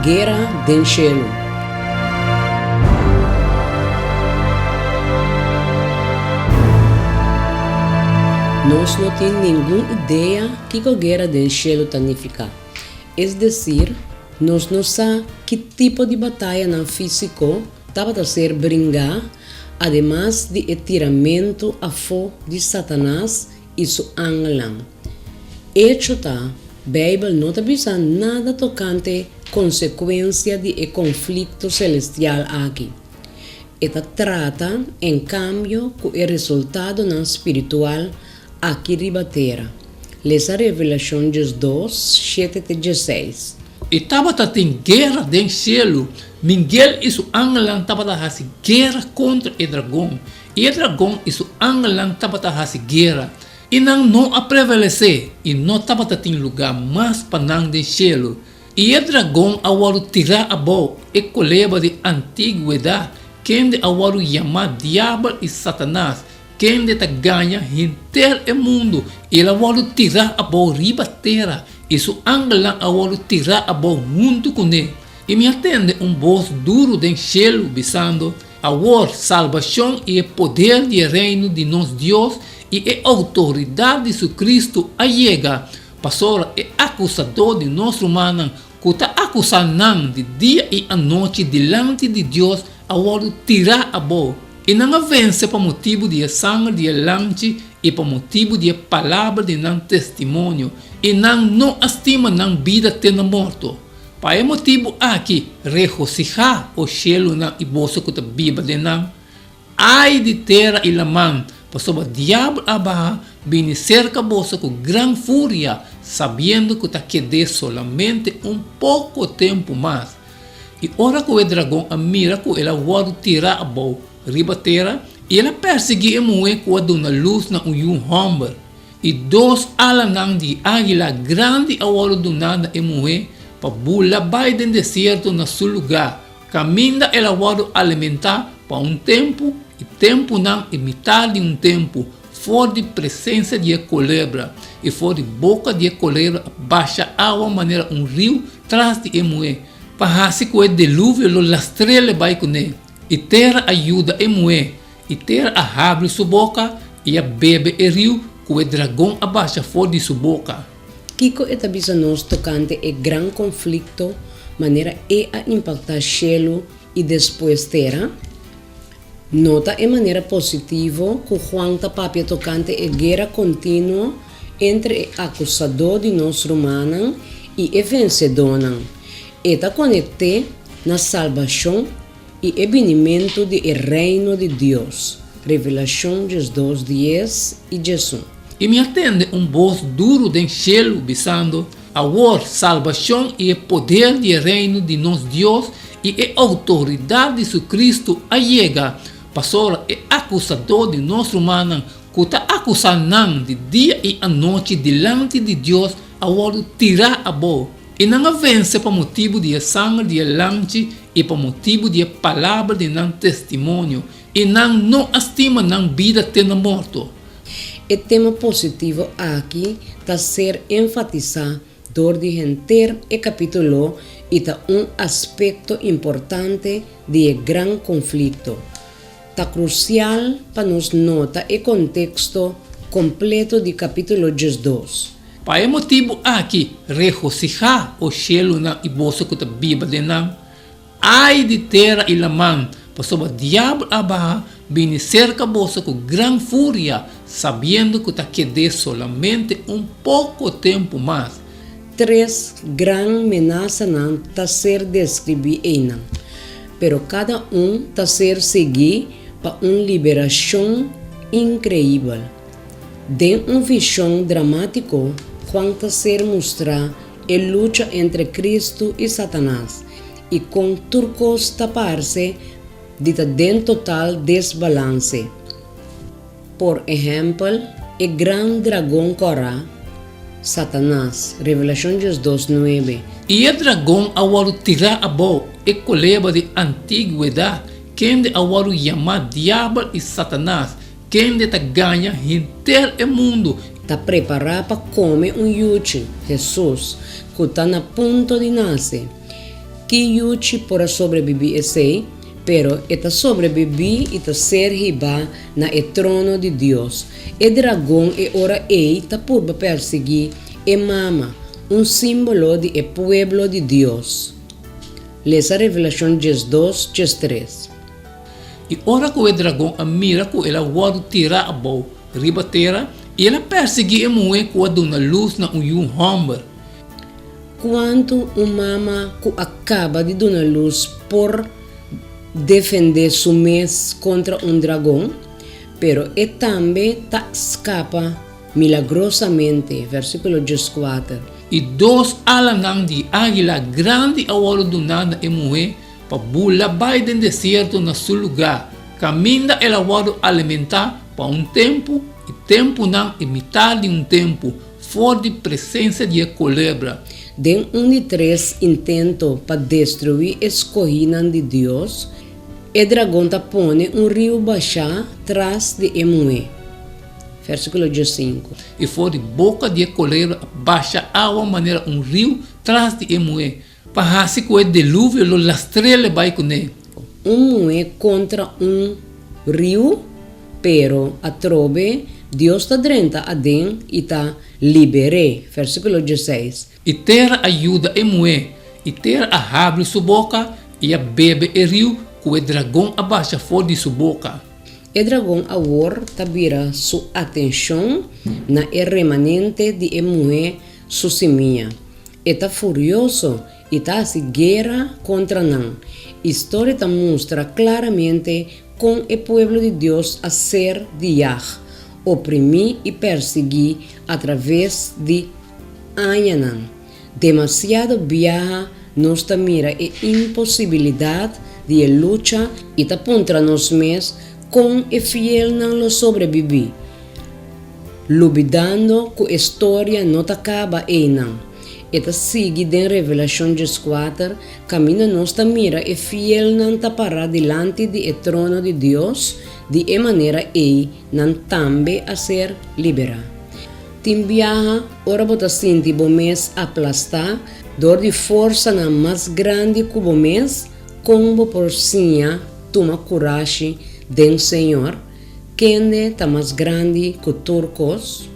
Guera den Shelu. Nos no tin ningun idea kiko guera den shelu ta nifiká. Es desir, nos no sa ki tipo di batayanan físiko tabata ser bringá ademas di e tiramentu afó di Satanas i su angelnan. Echo ta, Beibel no ta bisa nada tokante konsekuensia di e konflikto selestial aki. E ta trata, en kambio, ku e resultadonan spiritual aki riba tera. Lesa Revelashon 12, shete te 16. I tabata tin guera den shelu. Miguel i su angelnan tabata hasi guera kontra e dragon, I e dragon i su angelnan tabata hasi guera, i nan no a prevalesé, i no tabata tin lugá mas pa nan den shelu. I e dragon a wòrdu tirá abou, e kolebra di antigwedat, kende a wòrdu yamá Diabel i Satanas, kende ta gaña henter e mundu, i el a wòrdu tirá abou riba tera, i su angelnan a wòrdu tirá abou huntu kuné. I mi a tende un bos duru den shelu, bisando, Awor, salbashon i e poder di e Reino di nos Dios i e outoridat di su Kristu a yega, pasobra e akusadó di nos rumannan ku ta akusá nan di dia i anochi dilanti di Dios a wòrdu tirá abou, i nan a vense pa motibu di e sanger di e Lamchi i pa motibu di e palabra di nan testimonio, i nan no a stima nan bida te na morto. Pa e motibu aki, regosihá, o shelunan i boso ku ta biba den nan. Ai di tera i laman, pasobra diabel a baha bini serka boso ku gran furia, sabiendo ku ta ked'é solamente un poko tempu mas. I ora ku e dragon a mira ku el a wòrdu tirá abou riba tera, i el a persiguí e muhé ku a duna lus na un yu hòmber. I dos alanan di águila grandi a wòrdu duná na e muhé pa bula bai den desierto na su lugá, kaminda el a wòrdu alimentá pa un tempu i tempunan i mitar di un tempu, for di presensia di e kolebra, i for di boka di e kolebra a basha awa manera un riu tras di e muhé, pa hasi ku e deluvio lo lastr'é bai kuné. I tera a yuda e muhé, I tera a habri su boka i a bebe e riu ku e dragon a basha for di su boka. Kiko e ta bisa nos tokante e gran konflikto manera e a impaktá shelu i despues tera? Nota e manera positivo ku Juan ta papia tokante e guera kontinuo entre e akusadó di nos rumannan i e vensedónan. E ta konekt'é na salbashon I e binimentu di e Reino di Dios. Revelashon 12, dies i 11. I mi a tende un bos duru den shelu, bisando, Awor salbashon i e poder di e Reino di nos Dios i e outoridat di su Kristu a yega, pasobra e akusadó di nos rumannan ku ta akusá nan di dia i anochi dilanti di Dios a wòrdu tirá abou. I nan a vense pa motibu di e sanger di e Lamchi i pa motibu di e palabra di nan testimonio, i nan no a stima nan bida te na morto. E tema positivo aki ta ser enfatisá dor di henter e kapítulo i ta un aspekto importante di e gran konflikto. Ta krusial pa nos nota e konteksto kompleto di kapítulo 12. Pa e motibu aki, regosihá, o shelunan i boso ku ta biba den nan. Ai di tera i laman, pasobra diabel a baha bini serka boso ku gran furia, sabiendo ku ta ked'é solamente un poko tempu mas. Tres gran menasanan ta ser deskribí einan, pero kada un ta ser siguí pa un liberashon inkreibel. Den un vishon dramátiko, Juan ta ser mustrá e lucha entre Kristu i Satanas i kon tur kos ta parse di ta den total desbalanse. Por ehèmpel, e gran dragon kòrá, Satanas, Revelashon 12, nuebe. I e dragon a wòrdu tirá abou, e kolebra di antigwedat, kende a wòrdu yamá Diabel i Satanas, Kende ta gaña henter e mundu. Ta prepará pa kome un yuchi, Hesus, ku ta na punto di nase. Ki yuchi por a sobrebibí esei? Pero e ta sobrebibí i ta ser hibá na e trono di Dios. E dragon e ora ei ta purba persiguí e mama, un símbolo di e pueblo di Dios. Lesa Revelashon 12, 13. I ora ku e dragon a mira ku el a wòrdu tirá abou riba tera, i el a persiguí e muhé ku a duna lus na un yu hòmber. Kuantu un mama ku a kaba di duna lus por defendé su mes kontra un dragon? Pero e tambe ta skapa milagrosamente, versíkulo 14. I dos alanan di águila grandi a wòrdu duná na e muhé pa bula bai den desierto na su lugá, kaminda el a wòrdu alimentá pa un tempu i tempunan i mitar di un tempu, For di presensia di e kolebra. Den un di tres intento pa destruí e skohínan di Dios, e dragon ta pone un riu bashá tras di e muhé. Versíkulo 15. I for di boka di e kolebra a basha awa manera un riu tras di e muhé, Pa hasi ku e deluvio lo lastr'el bai kuné. Un muhé kontra un riu, pero atrobe Dios ta drenta aden i ta liber'é, versíkulo 16. I tera a yuda e muhé, i tera a habri su boka i a bebe e riu ku e dragon a basha for di su boka. E dragon awor ta bira su atenshon na e remanente di e muhé su simia. E ta furioso i ta hasi guera kontra nan. Historia ta mustra klaramente kon e pueblo di Dios a ser di yag, oprimí i persiguí atraves di añanan. Demasiado biaha nos ta mira e imposibilidat di e lucha i ta puntra nos mes kon e fielnan lo sobrebibí. Lubidando ku e storia no ta kaba einan. E ta sigui den Revelashon 14, kaminda nos ta mira e fielnan ta pará dilanti di e trono di Dios, di e manera ei nan tambe a ser liberá. Tin biaha ora bo ta sinti bo mes aplastá dor di forsanan mas grandi ku bo mes, kon bo por siña tuma kurashi den Señor? Kende ta mas grandi ku tur kos?